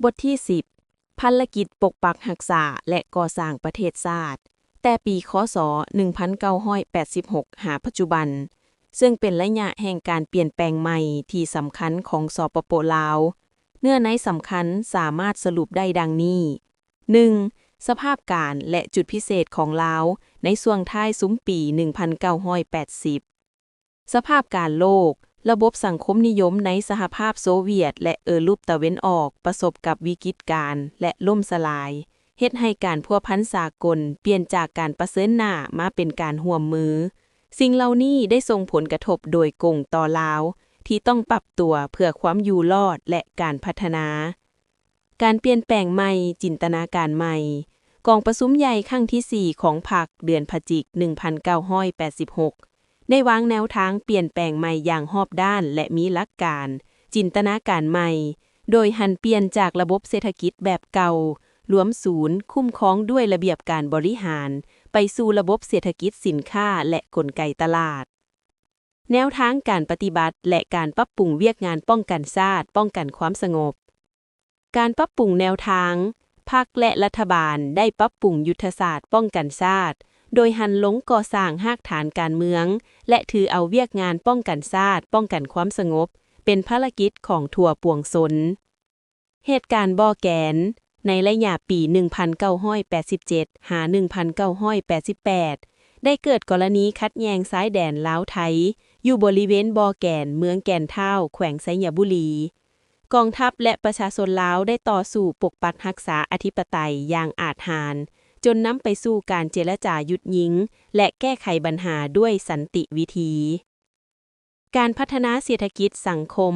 ບົດທີສິບ ພັນລະກິດປົກປັກຮັກສາ ແລະ ກໍ່ສ້າງປະເທດຊາດ ແຕ່ປີ ຄ.ສ. ໜຶ່ງພັນເກົ້າຮ້ອຍແປດສິບຫົກ ຫາປັດຈຸບັນ, ເຊິ່ງເປັນໄລຍະແຫ່ງການປ່ຽນແປງໃໝ່ທີ່ສຳຄັນຂອງ ສປປ ລາວ. ເນື້ອໃນສຳຄັນສາມາດສະຫຼຸບໄດ້ດັ່ງນີ້: ໜຶ່ງ ສະພາບການ ແລະ ຈຸດພິເສດຂອງລາວໃນຊ່ວງທ້າຍຊຸມປີ ໜຶ່ງພັນເກົ້າຮ້ອຍແປດສິບ. ສະພາບການໂລກ, ລະບົບສັງຄົມນິຍົມໃນສະຫະພາບໂຊວຽດ ແລະ ເອີຣົບຕາເວັນອອກປະສົບກັບວິກິດການ ແລະ ລົ້ມສະຫຼາຍ, ເຮັດໃຫ້ການພົວພັນສາກົນປ່ຽນຈາກການປະເຊີນໜ້າມາເປັນການຮ່ວມມື. ສິ່ງເຫຼົ່ານີ້ໄດ້ສົ່ງຜົນກະທົບໂດຍກົງຕໍ່ລາວ ທີ່ຕ້ອງປັບຕົວເພື່ອຄວາມຢູ່ລອດ ແລະ ການພັດທະນາ. ການປ່ຽນແປງໃໝ່, ຈິນຕະນາການໃໝ່. ກອງປະຊຸມໃຫຍ່ຄັ້ງທີສີ່ຂອງພັກ ເດືອນພະຈິກ ໜຶ່ງພັນເກົ້າຮ້ອຍແປດສິບຫົກ ໄດ້ວາງແນວທາງປ່ຽນແປງໃໝ່ຢ່າງຮອບດ້ານ ແລະ ມີຫຼັກການ, ຈິນຕະນາການໃໝ່, ໂດຍຫັນປ່ຽນຈາກລະບົບເສດຖະກິດແບບເກົ່າ, ລວມສູນ, ຄຸ້ມຄອງດ້ວຍລະບຽບການບໍລິຫານ, ໄປສູ່ລະບົບເສດຖະກິດສິນຄ້າ ແລະ ກົນໄກຕະຫຼາດ. ແນວທາງການປະຕິບັດ ແລະ ການປັບປຸງວຽກງານປ້ອງກັນຊາດ, ປ້ອງກັນຄວາມສະຫງົບ. ການປັບປຸງແນວທາງ, ພັກ ແລະ ລັດຖະບານໄດ້ປັບປຸງຍຸດທະສາດປ້ອງກັນຊາດ, ໂດຍຫັນລົງກໍ່ສ້າງຮາກຖານການເມືອງ ແລະ ຖືເອົາວຽກງານປ້ອງກັນຊາດ, ປ້ອງກັນຄວາມສະຫງົບ ເປັນພາລະກິດຂອງທົ່ວປວງຊົນ. ເຫດການບໍ່ແກນ, ໃນໄລຍະປີ ໜຶ່ງພັນເກົ້າຮ້ອຍແປດສິບເຈັດ ຫາ ໜຶ່ງພັນເກົ້າຮ້ອຍແປດສິບແປດ ໄດ້ເກີດກໍລະນີຂັດແຍ່ງຊາຍແດນລາວ-ໄທ ຢູ່ບໍລິເວນບໍ່ແກນ ເມືອງແກ່ນທ້າວ ແຂວງໄຊຍະບູລີ. ກອງທັບ ແລະ ປະຊາຊົນລາວໄດ້ຕໍ່ສູ້ປົກປັກຮັກສາອະທິປະໄຕຢ່າງອາດຫານ, ຈົນນຳໄປສູ່ການເຈລະຈາຢຸດຍິງ ແລະ ແກ້ໄຂບັນຫາດ້ວຍສັນຕິວິທີ. ການພັດທະນາເສດຖະກິດສັງຄົມ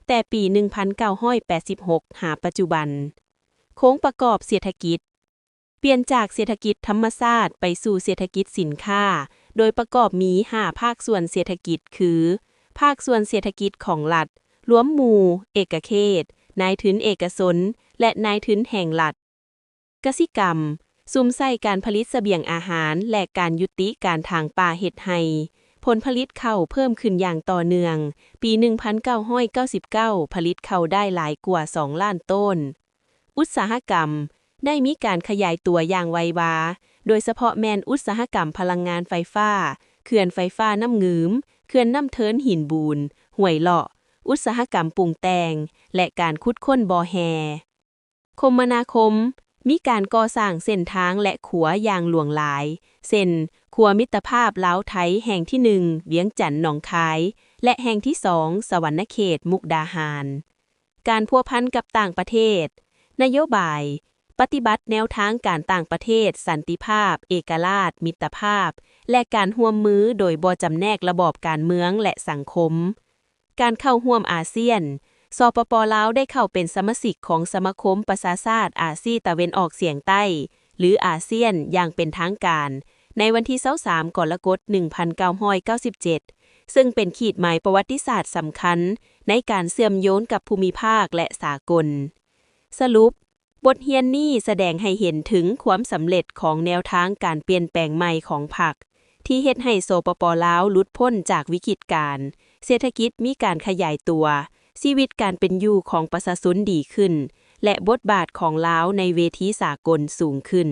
ແຕ່ປີ ໜຶ່ງພັນເກົ້າຮ້ອຍແປດສິບຫົກ ຫາປັດຈຸບັນ. ໂຄງປະກອບເສດຖະກິດ. ປ່ຽນຈາກເສດຖະກິດທຳມະຊາດໄປສູ່ເສດຖະກິດສິນຄ້າ, ໂດຍປະກອບມີຫ້າພາກສ່ວນເສດຖະກິດ ຄື ພາກສ່ວນເສດຖະກິດຂອງລັດ, ລວມໝູ່, ເອກະເຂດ, ນາຍທຶນເອກະຊົນ ແລະ ນາຍທຶນແຫ່ງລັດ. ກະສິກຳ, ສຸມໃສ່ການຜະລິດສະບຽງອາຫານ ແລະ ການຍຸຕິການຖາງປ່າເຮັດໄຮ່. ຜົນຜະລິດເຂົ້າເພີ່ມຂຶ້ນຢ່າງຕໍ່ເນື່ອງ, ປີ ໜຶ່ງພັນເກົ້າຮ້ອຍເກົ້າສິບເກົ້າ ຜະລິດເຂົ້າໄດ້ຫຼາຍກວ່າ ສອງລ້ານໂຕນ. ອຸດສາຫະກຳ ໄດ້ມີການຂະຫຍາຍຕົວຢ່າງໄວວາ, ໂດຍສະເພາະແມ່ນອຸດສາຫະກຳພະລັງງານໄຟຟ້າ, ເຂື່ອນໄຟຟ້ານ້ຳງື່ມ, ເຂື່ອນນ້ຳເທີນຫີນບູນ, ຫ້ວຍເລາະ, ອຸດສາຫະກຳປຸງແຕ່ງ ແລະ ການຂຸດຄົ້ນບໍ່ແຮ່. ຄົມມະນາຄົມ, ມີການກໍ່ສ້າງເສັ້ນທາງ ແລະ ຂົວຢ່າງຫຼວງຫຼາຍ, ເຊັ່ນ ຂົວມິດຕະພາບລາວ-ໄທແຫ່ງທີໜຶ່ງ ວຽງຈັນ-ໜອງຄາຍ ແລະ ແຫ່ງທີສອງ ສະຫວັນນະເຂດ-ມຸກດາຫານ. ການພົວພັນກັບຕ່າງປະເທດ. ນະໂຍບາຍ, ປະຕິບັດແນວທາງການຕ່າງປະເທດ, ສັນຕິພາບ, ເອກະລາດ, ມິດຕະພາບ ແລະ ການຮ່ວມມືໂດຍບໍ່ຈຳແນກລະບອບການເມືອງ ແລະ ສັງຄົມ. ການເຂົ້າຮ່ວມອາຊຽນ, ສປປ ລາວໄດ້ເຂົ້າເປັນສະມາຊິກຂອງສະມາຄົມປະຊາຊາດອາຊີຕາເວັນອອກສຽງໃຕ້ ຫຼື ອາຊຽນ ຢ່າງເປັນທາງການ ໃນວັນທີຊາວສາມ ກໍລະກົດ ໜຶ່ງພັນເກົ້າຮ້ອຍເກົ້າສິບເຈັດ ເຊິ່ງເປັນຂີດໝາຍປະຫວັດຕິສາດສຳຄັນໃນການເຊື່ອມໂຍງກັບພູມິພາກ ແລະ ສາກົນ. ສະຫຼຸບ, ບົດຮຽນນີ້ສະແດງໃຫ້ເຫັນເຖິງຄວາມສຳເລັດຂອງແນວທາງການປ່ຽນແປງໃໝ່ຂອງພັກ ທີ່ເຮັດໃຫ້ ສປປ ລາວ ຫຼຸດພົ້ນຈາກວິກິດການເສດຖະກິດມີການຂະຫຍາຍຕົວ, ຊີວິດການເປັນຢູ່ຂອງປະຊາຊົນດີຂຶ້ນ ແລະ ບົດບາດຂອງລາວໃນເວທີສາກົນສູງຂຶ້ນ.